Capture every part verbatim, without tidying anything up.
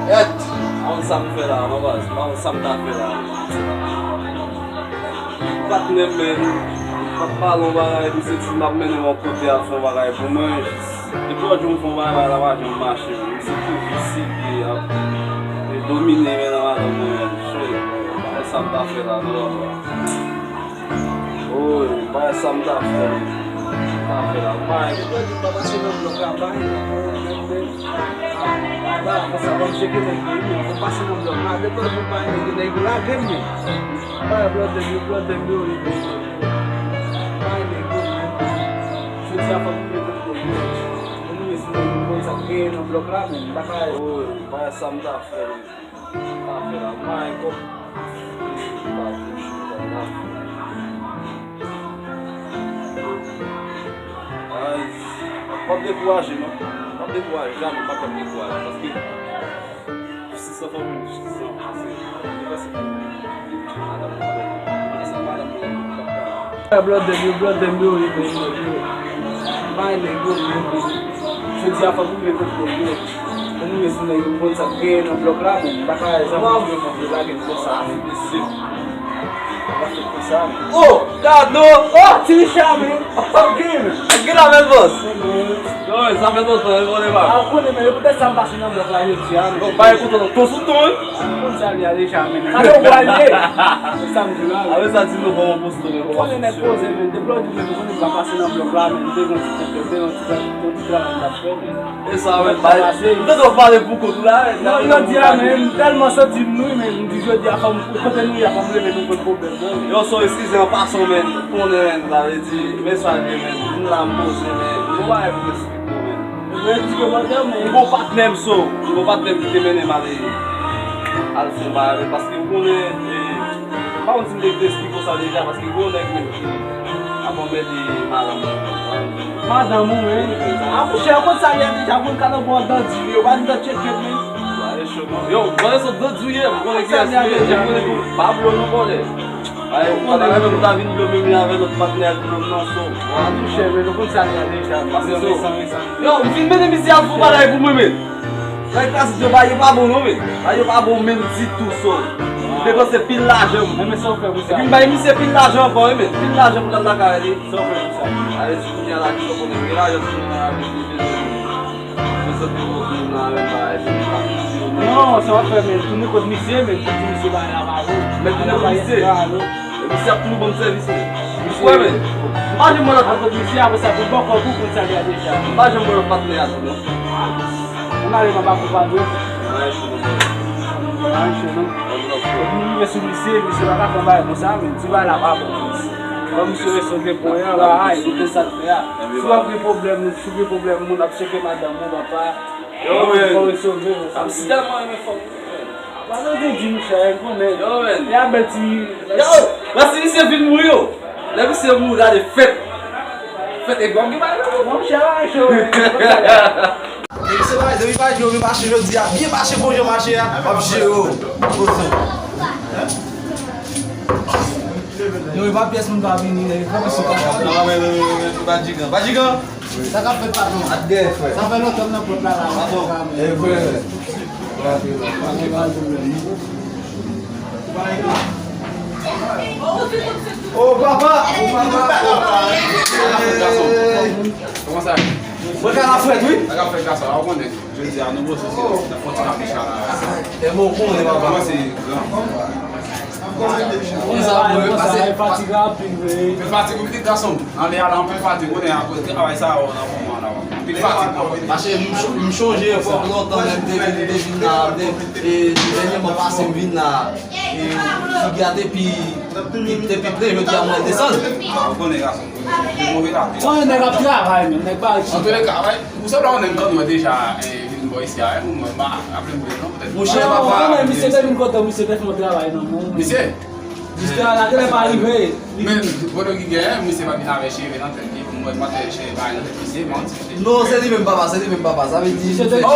Èt! M pa konn sa m fè la, non, baz. M pa konn sa m ta fè la. Patnè m, menm. M ap pale yon bagay, misye di m ap mennen m yon kote, ap fè yon bagay pou mwen. Depi lòt jou m fè yon bagay, bagay la pa janm mache, menm. Misye toujou site, ap domine, men nan madanm mwen, menm. Shit, m pa konn sa m ta fè la, non, baz. Woy, m pa wè sa m ta fè, m ta fè la, m pa wè. Ou pèdi m pa pase nan blòk la, m pa gen nan blòk la, men, men, ba, konsa, ban m tcheke nèg yo, wi, men, fò m pase nan blòk la, depi lòt jou m pa gen nèg yo, nèg yo lage m, men. M pa wè blòdè m yo, blòdè m yo, wi, men, men, m pa gen nèg yo, men. Jodi a, fò m rive kot blòk yo. Fò m rive sou nèg yo, konn sa k genyen nan blòk la, men, m pa ka. Woy, m pa wè sa m ta fè, men. Sa fè la, may kòb. Sa touche, sa la. Ay, pa dekouraje, non. Pa dekouraje, jamè pa dekouraje. Paske jistis an fanmi, jistis an, se, se pa se pou madanm mwen, se madanm mwen, papa. Blòdè m yo, blòdè m yo, yo, yo, yo. Bay nèg yo, yo, yo. Jodi a fòk m rive kot nèg yo. Fòk m rive sou nèg yo, konn sa k genyen nan blòk la, men m pa ka zanmi yo, mwen, yo lage m konsa, men mesye. Yo pa fè konsa, men. Oh, Kado! Oh, Ti Richard, men. Fuck him! Gen la, men, boss. Yo, sa fè lontan, yo konnen pa. Ah, ou konnen, men, e poutèt sa m pase nan blòk la jodi a, men. Bon, pa ekoute, non, ton sou ton, wi. Ou konn sa li a deja, men. Sa yo pral ye. Se sa m di la, men. Apre sa, di nou kòman poste, men. Ou konnen nèg poze, men. Depi lòt jou, men, ou konnen m pa pase nan blòk la, men. M te gen ti pwoblèm, m te gen ti pwoblèm, m te gen ti travay m t ap fè, men. E sa, men, m tande w pale pou kont ou la, men. Non, jodi a, men, m tèlman santi m nou, men, m di jodi a, fò m, kote nou ye a, fò m leve nou kont pwoblèm nan, men. Yo, so, eskize an pasan, men, ou konnen, men, sa vle di, men sa vle, men, vin la, m poze, men, nou pa Bon, men. M gon patnè m, so, m gon patnè m ki te mennen m ale, al fè yon bagay avè l, paske ou konnen, e, m pa konn si m te kite esplike w sa deja, paske gon nèg menm ki ap anmède madanm mwen. Madanm ou, men? A, monchè, ou konn sa li ye deja, ou konn ka nan bon dan di, yo pa nan tcheke, men. Yo, mwen se dan di w ye, m konnen kiyès li ye, m konnen tou. Pablo, non, bòlè. Ay, ou pa ta renmen pou ta vin dlo menm jan avè lòt patnè ak dlo m nan, so. A, monchè, men nou konn sa li ye deja. Pase, so. Yo, m fin mennen misye al fè yon bagay pou mwen, men. Nan klas yo, bagay yo pa bon, non, men. Bagay yo pa bon menm ditou, so. M depanse pil lajan m. Men, men sa w fè pou sa? Epi m bay misye pil lajan ankò, wi, men. Pil lajan pou l al lakay li. Sa w fè pou sa? Ale, di kounye a la, ki sa w konnen, gen lajan, ti moun nan avè li, li bezwen. Mwen santi m konn moun nan menm bagay, se li pa konn moun nan. Non, sa w ap fè, men tounen kot misye, men di misye bagay la pa bon. Men tounen kot misye? E misye ap toujou ban m sèvis, men. Misye, wè, men. M pa janm wè lòt. Al kot misye, apre sa, pou bòkò pou konn sa li a deja. M pa janm wè lòt patnè a tou, non. Ann ale, papa, pou pa dwe. Ann ale, chou, non. Epi m rive sou misye, misye pa ka fè bagay konsa, men ti bagay la pa bon. Ban misye leson de pwen an, la, a, ekoute sa l fè a. Si w ap gen pwoblèm, si w gen pwoblèm, moun ap tcheke madanm ou, papa. Yo, men. Fò w sove, fò w sove. M si tèlman renmen fanm. Pa bezwen di, monchè, m konnen. Yo, men. E a bèl ti. Yo, mèsi misye vin mouri, yo. Lè misye mouri, gade fèt. Fèt e gòm ki bay la. Monchè, pa cho, men. Depi se bagay, depi bagay yo byen mache jodi a, byen mache, bon jan mache a, w ap jere yo. Yo, e pa pyès moun pa vini, nèg. Kòman se pa? Non, men, men, men, men, pa Djigan. Pa Djigan! Sa k ap fèt, patwon? Ap gen, frè. Sa fè lontan m nan pòt la, la. Patwon. E, frè. Pa gen pwoblèm, non. Oh, papa! Oh, papa! Oh, papa! Kòman sa ye? Mwen ka la frèt, wi. Sa k ap fèt, gason? A, ou konnen. Jodi a, nou poze se nan fon ti kapicha la. E bon, ou konnen, papa. Kòman se gran? E sa, mwen pase. Fatig anpil, vre. Men fatig ou kite gason. Anlè a la, anpil fatig. Ou konnen, akoz travay sa, ou nan moman la. Anpil fatig, anpil. Paske m cho-, m chonje epòk lontan, lè m te vin, te vin la, te, e, dènyèman pase, m vin la. E, figi a te pi, te pi plen, jodi a mwen desann. A, ou konnen, gason. Mwen, nèg ap travay, men, nèg pa rich. Antouleka, wi, ou sanble yon nèg m konn wè deja, e, vin bò isi a, wi, mwen pa raple m byen, non, poutèt. Monchè, ou konnen, misye te vin kontan, misye te fè yon travay nan men w, men. Misye? Jistè a la, genlè pa rive. Men, pwoblèm ki genyen, misye pa vin avè cheve nan tèt li, pou mwen, mwen te cheve pa nan tèt misye, men yon ti cheve. Non, se li menm, papa, se li menm, papa. Sa vle di, misye te cheve,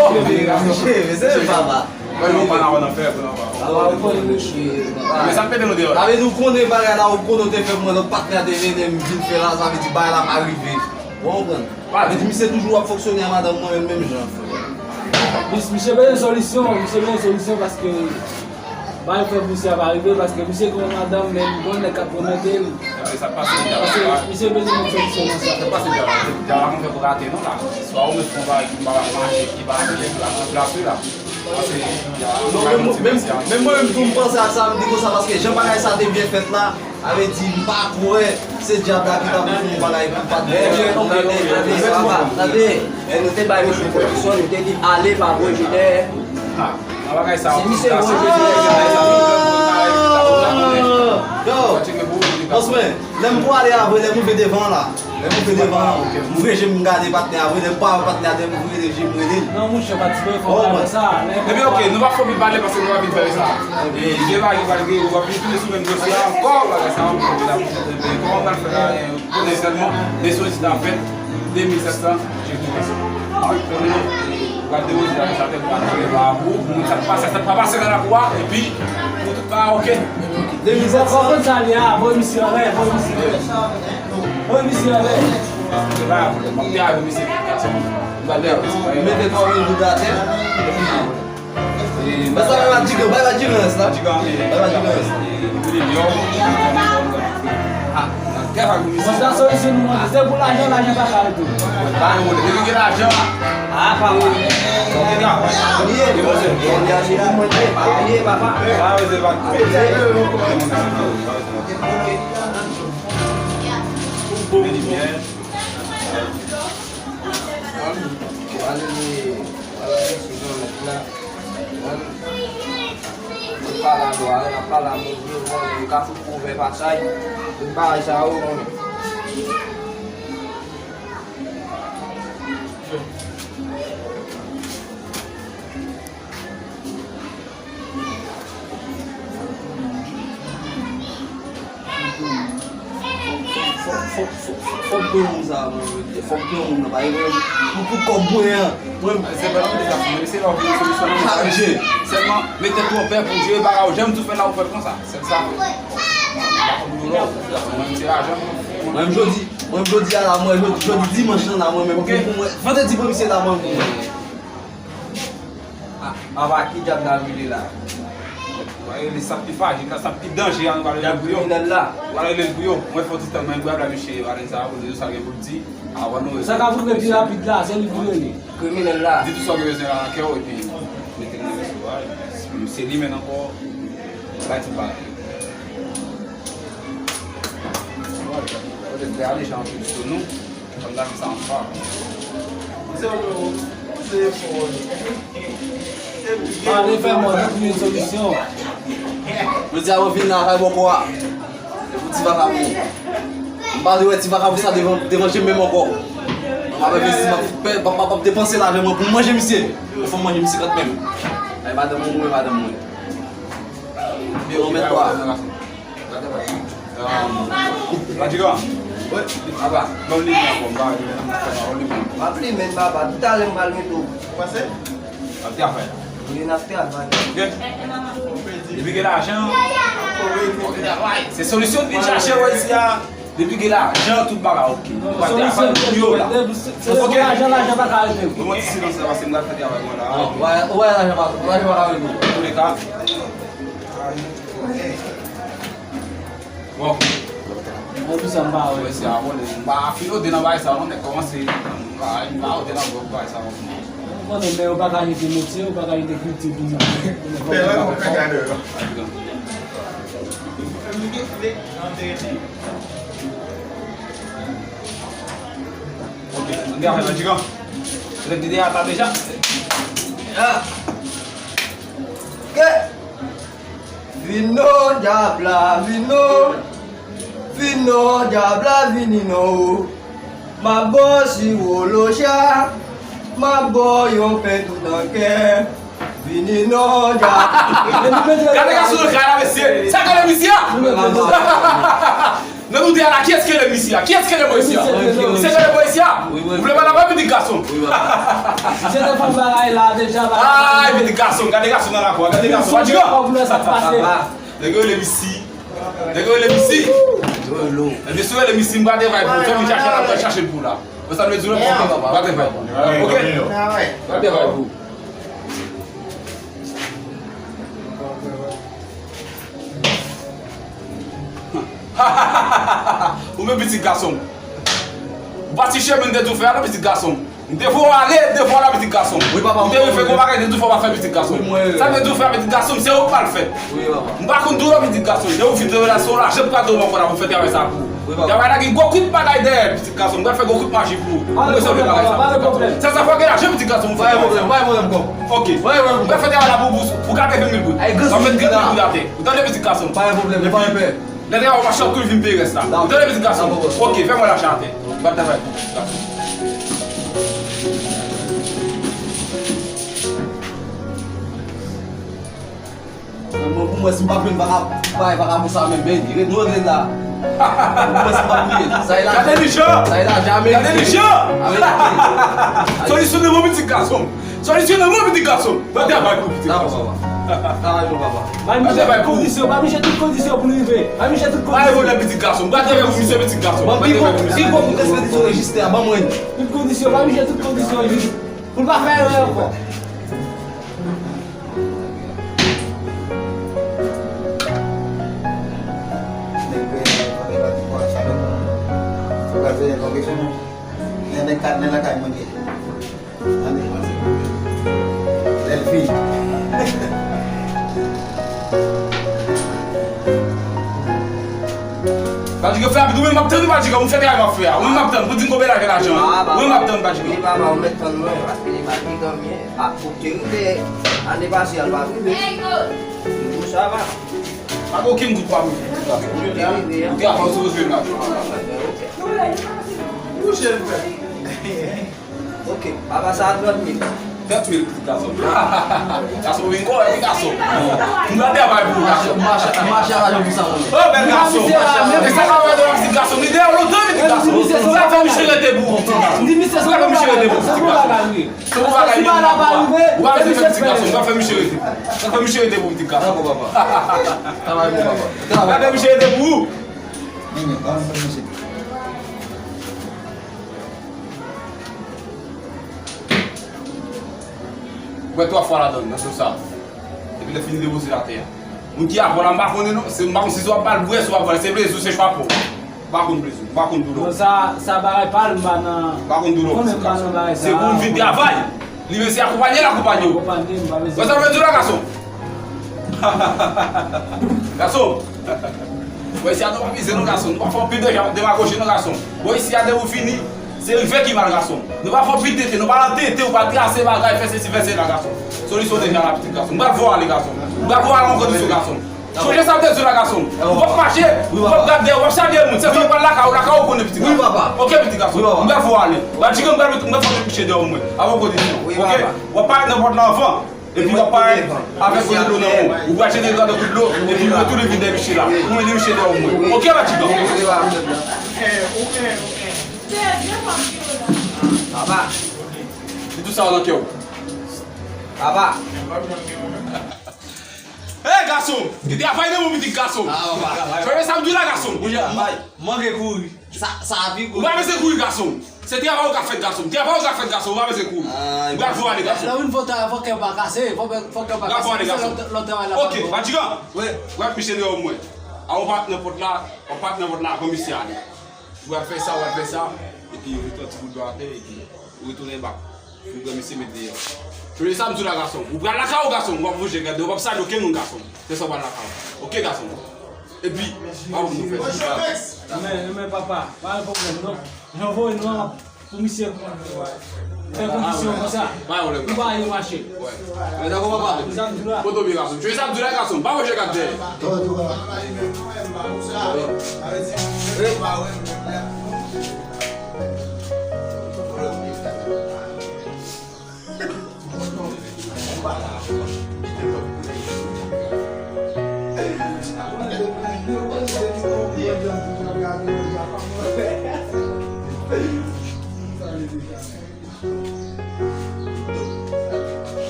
cheve, se li menm, papa. Mwen, non, pa nan wè nan fè, non, pa. A, ou konnen, mesye. Men sa m pede nou deyò. Sa vle di, ou konnen bagay la, ou konnen ou te fè mwen, lòt patnè a te vini, m vin fè la, sa vle di, bagay la pa rive. Ou konprann? Sa vle di, misye toujou ap fonksyone a madanm mwen menm, menm jan, frè. Mis- Misye bezwen solisyon, misye bezwen solisyon paske bagay fè misye ap arive, paske misye gen yon madanm, men li gon nèg k ap remède l. Sa pase deja. Paske misye bezwen yon solisyon nan sa. Sa pase deja. Deja la, mwen fè pou rate non la. Swa ou mèt fè yon bagay ki pa mache, ki pa byen, ki pa byen plase la. Pase, ya, non, menm mwen menm tou, m panse ak sa, m di konsa, paske jan bagay sa te byen fèt la, sa vle di, m pa kwè se dyab la ki ta pou fè yon bagay pou pa t byen fèt. Tande, tande, tande, tande. E nou te bay misye pwodiksyon, nou te di ale pa voye dèyè. Ah, nan bagay sa, se misye voye dèyè. Yo, bòs mwen, lè m pwale a vre, lè m rive devan la. Lè m rive devan, m ouvri je m, m gade patnè a vre, lè m pa wè patnè a, lè m ouvri je m, m rele l. Non, monchè, pa ti bèy fò pale sa. Epi, ok, nou pa fò vin pale paske nou pa vin fè sa. E, gen bagay ki pral gen, w ap vin tounen sou menm dosye a ankò, bagay sa, w ap vin la, kòman w pral fè la, e, konnen sèlman, de solisyon ap fèt, de mil sèt san, je vous remercie. Mwen konnen, e, w pral depoze la, sa tèt pa nan lwa pou moun sa k pase, sa k pa pase nan lakou a, epi, pou tout bagay, ok. Depi sa, sa konn sa li a, voye misye anlè, voye misye anlè. Voye misye anlè. Se pa yon pwoblèm. M ap te avè misye, gason. M va lè. Mete twa mil goud atè. E, mwen sa, bay Madigan, bay Madigan rès la. Madigan, e, bay Madigan rès. E, li vini Lyon. Ah, nan tè avè misye. Mwen sa solisyon nou mande, se pou lajan, lajan pa ka rete. Pa yon pwoblèm. Depi gen lajan. Ah, pa mwen. Li ye, li ye, papa. Pa bezwen pa. Pale de, pale de sou zòn nèt la. N ap pale a dwa, n ap pale a moun yo, bon, yo ka fout ouvè pasaj. Tout bagay sa yo, bon. Fòk, fòk, fòk, fòk, fòk granmoun sa a, mwen, fòk granmoun nan, pa egzanp, pou, pou kòb mwen an, mwen, se pa nan sa, mwen, se la pou solisyon nan, sa, mesye. Sèlman, mete tèt ou anpè pou jere bagay ou, janm tou fè la ou fè konsa, sèl sa. Mwen, se lajan. Mwen, jodi, mwen, jodi a la, mwen, jodi, jodi dimanch lan la, mwen menm, pou mwen, vandredi, mwen, misye la, mwen, mwen. Ah, papa, ki dyab la vire la? W a rele sa k pi fajik la, sa k pi danje a, nou va rele l pou yo. Dyab kriminèl la. W a rele l pou yo. Mwen fè yon ti tan, men dyab la, mesye, w a rele sa, pou di sa gen pou l di. Avan nou. Sa k ap rive pi rapid la, se li pou rele. Kriminèl la. Di tout sa w gen bezwen la nan kè w, epi mete l nan men sou a. Se li menm ankò. Bay ti bagay. Kote l ale jan anpil sou nou. Pale fè mò, nou touye solisyon. Jodi a, mwen vin la kay bòkò a. Se pou ti vakabon. M pa vle wè ti vakabon sa devan, devan je m menm ankò. M ap envesti, m ap, m ap, m ap depanse lajan mwen pou m manje misye. Fò m manje misye kanmenm. Ay, madanm mwen, mwen, madanm mwen. Yo, mèt twa. Radigan. Wi. Papa. Ban m limen ankò, m pa limen, m pa limen. M ap limen, papa. Talè m pral mete w. Ou panse? N ap travay la. Wi, n ap travay. Ok. Depi gen lajan, se solisyon n vin chache wè isi a. Depi gen lajan, tout bagay ok. Nou pral travay pou yo la. Ok. Lajan, lajan pa ka rete. Mwen ti silans la, paske m pral fè travay mwen la. Wè, wè, lajan pa, lajan pa ka rete. Antouka. Bon. Mwen tou sa m pa wè. Mwen se a mwen, m pa fini ote nan bagay sa non, nèg kòmanse. M pa, m pa ote nan bagay sa non. Ou konnen, men yo pa ka jete metye, yo pa ka jete kilti pou moun. Fè la, ou fè gade yo. Ok, ann gen afè nan jigan. Nèg ki te ata deja. Ah. Ok. Vin non, dyab la, vin non. Vin non, dyab la, vini non. M ap ba w siwo loja. M ap ba w yon pen tout an kè. Vini non, dyab. Gade gason nan kay la, mesye. Sa k rele misye a? Nan nou de a la, kiyès ki rele misye a? Kiyès ki rele Moyiz a? Misye ki rele Moyiz a? Ou vle pale avè m, pitit gason? Misye te fè bagay la deja. Ay, pitit gason, gade gason nan lakou a, gade gason. Madigan. Nèg yo rele Misi. Nèg yo rele Misi. Ebyen, si w rele Misi, m pral travay pou ou. Fè m chache la, m pral chache l pou ou la. Mwen sa m vle di w la, m pral travay pou ou. Ok? M pral travay pou ou. Ou menm pitit gason m. Ou pa ti chemen m te tou fè a non, pitit gason m. M te voye w ale, m te voye w ale, pitit gason m. Wi, papa, ou te rive fè gwo bagay, m te tou fè w pa fè, pitit gason m. Sa m te tou fè a, pitit gason m, se ou k pral fè. Wi, papa. M pa konn dou non, pitit gason m. Lè ou fin fè relasyon la, jan m pral dou ankò la pou fè travay sa pou ou. Wi, papa. Travay la gen gwo kout bagay dèyè l, pitit gason m. M pral fè gwo kout maji pou ou. Ou bezwen bagay sa, pitit gason m. Sa, sa fò gen lajan, pitit gason m. Pa gen pwoblèm, pa gen pwoblèm, kòm. Ok. M pral fè travay la pou ou, pou, pou katreven mil goud. M ap met trant mil goud atè. Ou tande, pitit gason m? Pa gen pwoblèm, pa gen pè. Lè travay w ap mache, w ap tou vin peye rès la. Ou tande, pitit gason? Ok, fè mwen lajan atè. M ap travay pou ou, pitit gason. Mwen, pou mwen, si m pa jwenn vakabon, bay vakabon sa menm, ben, ret nou ret la. Pou mwen, si m pa priye. Sa e la. Gade li, Jean! Sa e la, Ameriken. Gade li, Jean! Ameriken. Solisyon nan men w, pitit gason. Solisyon nan men w, pitit gason. Mwen travay pou pitit gason. Travay pou papa. Bay misye tout kondisyon, bay misye tout kondisyon pou l rive. Bay misye tout kondisyon. Pa gen pwoblèm, pitit gason. Mwen travay pou misye, pitit gason. Mwen travay pou misye. Ban m pi gwo, pi gwo kout espedisyon rejiste a, ban mwen. Tout kondisyon, bay misye tout kondisyon pou l pa fè erè ankò. Nèg peye, pa gen pa ti pwa sa menm. Ou ka fè yon kesyon. Gen nèg ka nan lakay mwen gen. Tande. Bèl fi. Padjigan fè rapid, ou menm m ap tann ou, Padjigan, ou fè travay m ap fè a. Ou menm m ap tann, pou di m konbyen lajan lajan an. Ou menm m ap tann, Padjigan. Wi, papa, ou mèt tann mwen, paske li pa gen tan, men, a, pou te rive ane pase a, l pa rive. Li pou sa va. Pa gen okenn gout pa mwen. Ou te avan sou jwe la. Bouche l fè. Ok, papa sa a trant mil. Trant mil, pitit gason. Gason, vin kò, wi, gason. M pral travay pou ou, gason. Mache, mache a lajan pou sa, mwen. Oh, bèl gason. E sa ka fè de pitit gason. Li deyò lontan, pitit gason. Sa fè misye rete pou ou, pitit gason. Sa fè misye rete pou ou, pitit gason. Se pou bagay li. Ou pa bezwen fè pitit gason. Ou pa fè misye rete. Sa fè misye rete pou pitit gason. Travay pou papa. Travay pou papa. Ou pa fè misye rete pou ou. Bwè twa fwa ladann, nan dlo sa. Epi lè fini depoze l atè a. Moun ki avè w la, m pa konnen non. Se, m pa konn si se w ap ba l bwè, si w ap ba l, se plezi w, se chwa pa w. M pa konn plezi w, m pa konn doulè w. Non, sa, sa bagay pa l, m pa nan. M pa konn doulè w, pitit gason. Se pou m vin travay. Li menm se akonpanye l akonpanye w. Akonpanye m, pa bezwen. Wè sa m vle di w la, gason? Gason! Bon, isi a nou pa mize non, gason. Nou pa fè anpil de demagoji non, gason. Bon, isi a depi w fini, se rive ki mal, gason. Nou pa fè anpil tete, nou pa nan tete, ou pa trase bagay, fè sesi, fè sela, gason. Solisyon deja la, pitit gason. M pral voye w ale, gason. M pral voye w ale an kondisyon, gason. Sonje sa m te di w la, gason. Ou p ap mache, ou p ap gade dèyè w, w ap salye moun. Se sa w pral lakay ou, lakay ou konnen, pitit gason. Wi, papa. Ok, pitit gason. Wi, papa. M pral voye w ale. Padjigan, m pral met, m pral fè piche dèyè w mwen. Avan w kote, ok? W ap parèt nan pòt la anvan. Epi w ap parèt avèk yon dlo nan men w. Ou pral jete dlo tankou dlo, epi w retounen vin dèyè piche la. Ou mete piche dèyè w mwen. Ok, Padjigan? Papa. Di tout sa w nan kè w. Papa. Hey, gason! Travay nan men w, pitit gason. Tande sa m di w la, gason. Manje kouri. Sa, sa ap pi gwo. Ou pa bezwen kouri, gason. Se travay ou ka fè, gason. Travay ou ka fè, gason. Ou pa bezwen kouri. Ou pa voye ale, gason. Lè ou vin fè travay, fò kè w pa kase. Fò, fò kè w pa kase. Ou pa voye ale, gason. Ok, Padjigan. Wi. W ap piche dèyè w mwen. A, w ap parèt nan pòt la, w ap parèt nan pòt la avan misye ale. Ou pral fè sa, ou pral fè sa. Epi ou mete yon ti kout dlo atè, epi ou retounen bak. Ou pran misye met deyò. Tande sa m di w la, gason. Ou pral lakay ou, gason. Ou p ap voye gade, ou p ap salye okenn moun, gason. Se sa w pral lakay ou. Ok, gason. Epi, pa pou nou fè sa. Men, men papa, pa gen pwoblèm non. Jan w voye nou an pou misye fè kondisyon konsa. Pa gen pwoblèm. Nou pa ale mache. Wè. Men dakò, papa. Sa m di w la. Poto byen, gason. Tande sa m di w la, gason. Pa voye gade dèyè.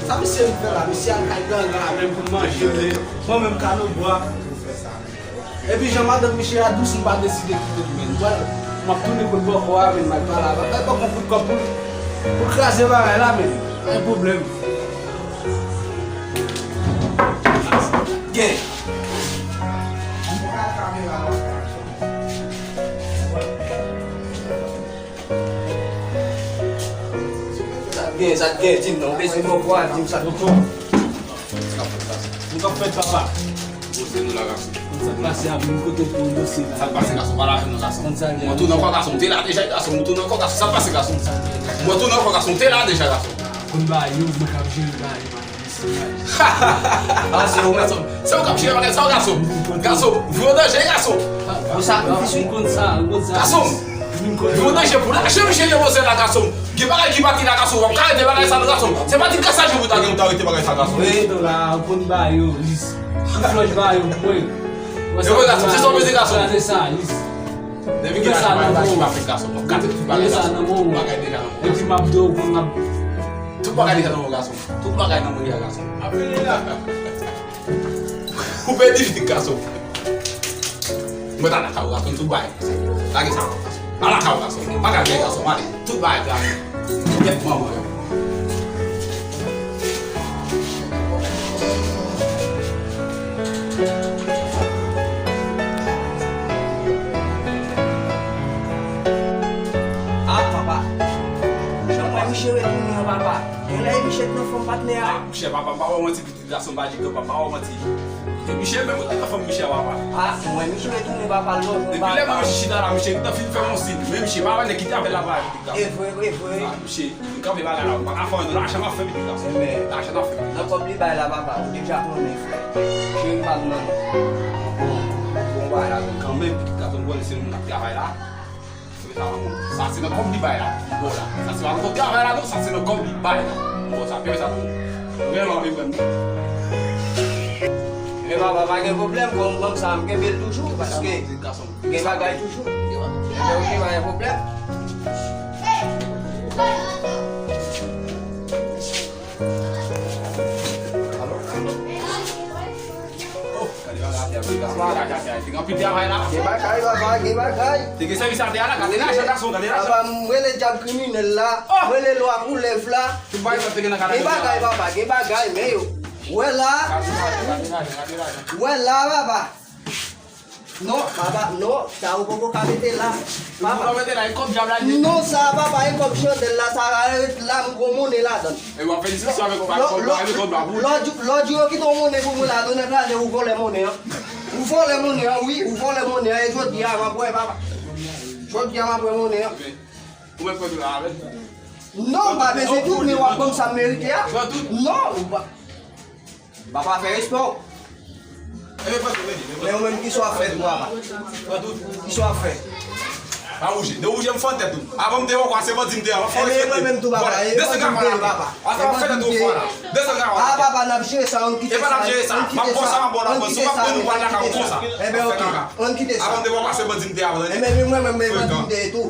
Sa misye vin fè la? Misye al kay ganga menm pou l manje, mwen menm kano bwa. Epi jan madanm misye a dous, m pa deside kite l, men. M pral, m ap tounen kot bòkò a, men, m al pale avè l. Bay bòkò kout kòb pou l, pou l kraze bagay la, men. Pa gen pwoblèm. Gen. Sa t gen, sa t gen, di m non. Ou bezwen bòkò a, di m sa t gen. Sa k ap fèt, papa? Poze nou la, gason. Konn sa k pase a, vin kote pou dosye la. Sa k pase, gason? Pale avè m non, gason. Konn sa l ye. Mwen tounen ankò, gason. M te la deja, gason. Mwen tounen ankò, gason. Sa k pase, gason? Konn sa l ye. Mwen tounen ankò, gason. M te la deja, gason. Konn bagay yo, mwen k ap jere bagay yo. Ah, se ou menm. Se ou k ap jere bagay sa yo, gason. Gason, vi w danje, gason. Ou sakrifis, wi. Gason, vi w danje pou lajan misye depoze la, gason. Gen bagay ki pati la, gason. W ap ka rete bagay sa, non, gason. Se pati kasa je pou ta gen, ou ta rete bagay sa, gason. Wi, la, ou konn ba yo, ris. Ou flòch ba yo, mwen. E mwen, gason, se sa w bezwen, gason. Kraze sa, ris. Depi gen lajan, bagay ki pa fèt, gason. W ap kase tout bagay, gason. Tout bagay deja nan men w. Epi m ap di w, konn m ap. Tout bagay deja nan men w, gason. Tout bagay nan men w, gason. Ap vini la. Ou pèdi vit, gason. Mwen ta lakay ou, gason, tout bagay. Lage sa, gason. Al lakay ou, gason. Pa gade, gason. Ale. Tout bagay, gason. Kèt manman yo. Ah, papa. Jan mwen misye retounen an, papa. Genlè e misye k nan fòm patnè a. Ah, monchè, papa, m pa wè w manti, pitit gason, m pa di ke papa, m pa wè w manti. E misye menm ou te nan fòm misye a, papa. Ah, mwen misye retounen, papa, lò. Depi lè mwen chita la, misye gentan fin fè m yon siy. Men misye pa wè nèg ki te avè l la, papa, pitit gason. E vre, e vre. Ah, misye, m kanpe bagay la, m pa ka fè anyen, lajan m ap fè, pitit gason. Lajan m ap fè. Nan kòb li bay la, papa, ou deja konnen, frè. Cheri pa m nan. Bon, bon, bagay la, kanmenm, pitit gason, m konnen se moun k ap travay la. Sa se nan kòb li bay la, li ba w la. Sa se pa nan kòb travay la, non, sa se nan kòb li bay la. Bon, sa, peye sa pou ou. Vrèman, wi, vrèman. Men papa, pa gen pwoblèm, bon, bon, sa, m kenbe l toujou, paske gen bagay toujou. Ebyen, ok, pa gen pwoblèm. Oh, gade bagay atè a, wi, gason. Gade atè a, te gen anpil travay la. Gen bagay, papa, gen bagay. Te gen sèvis atè a la, gade lajan, gason, gade lajan. Papa, m rele dyab kriminèl la, m rele lwa koulèv la. Tout bagay sa te gen nan gade. Gen bagay, papa, gen bagay, men yo. Wè la. Gade lajan, gade lajan, gade lajan. Wè la, papa. Non, papa, non, sa ou poko ka mete la. Papa. Ou mete la, e kòb dyab la, li. Non, sa, papa, e kòb chandèl la, sa, la, m gon monnen ladan. E w ap fè diskisyon avèk yon bagay kòb la, e kòb la pou ou. Lòdjou, lòdjou yo kite yon monnen pou mwen la, tonè kraze, ou vòlè monnen an. Ou vòlè monnen an, wi, ou vòlè monnen an, e jodi a, m ap wè, papa. Jodi a, m ap wè monnen an. Ou mèt pran tout la avè l. Non, m pa bezwen tout, men w ap ban m sa m merite a. Pran tout. Non, ou pa. Papa, fè respè w. Ebyen, pran tout, men. Men ou menm, kisa w ap fè tou, papa? Pran tout. Kisa w ap fè? Pa bouje. De bouje, m fann tèt ou. Avan m te wè w, se bandi m te ye. Fò w respekte. Ebyen, mwen menm tou, papa. Desann kaka la, papa. Asa w ap fè tèt ou fò la. Desann kaka la. Ah, papa, n ap jere sa, ann kite sa. E pa n ap jere sa. M ap pran sa, m ap ba w la, sou m ap pran nou pral lakay ou konsa. Ebyen, ok. Ann kite sa. Avan m te wè w, se bandi m te ye. Ebyen, mwen menm, men bandi m te ye tou.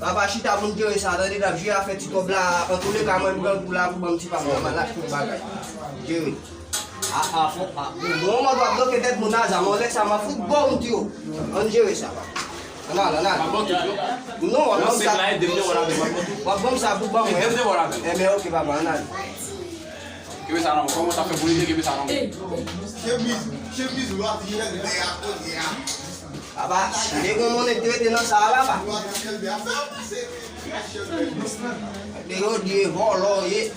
Papa chita pou n jere sa, tande, n ap jere afè ti kòb la. Antouleka, mwen, m pran kou la pou ban m ti pa m nan malad tout bagay. Jere. A, a, fò, a, bon, mwen, w ap bloke tèt moun a zam, lè sa, m ap fout ba w, m di w. Ann jere sa, papa. Ann al, ann al. Non, w ap ban m sa. W ap ban m sa pou ban mwen. Ebyen, ok, papa, ann al. Kenbe sa nan men w. Kòman w ta fè pou li, kenbe sa nan men w. Chemiz, chemiz lòt, li lè a kote a. Papa, m te gon monnen k te rete nan sa a, papa. Te yo di e vòlò ye.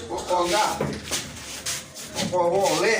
Poko ga. Poko vòlè.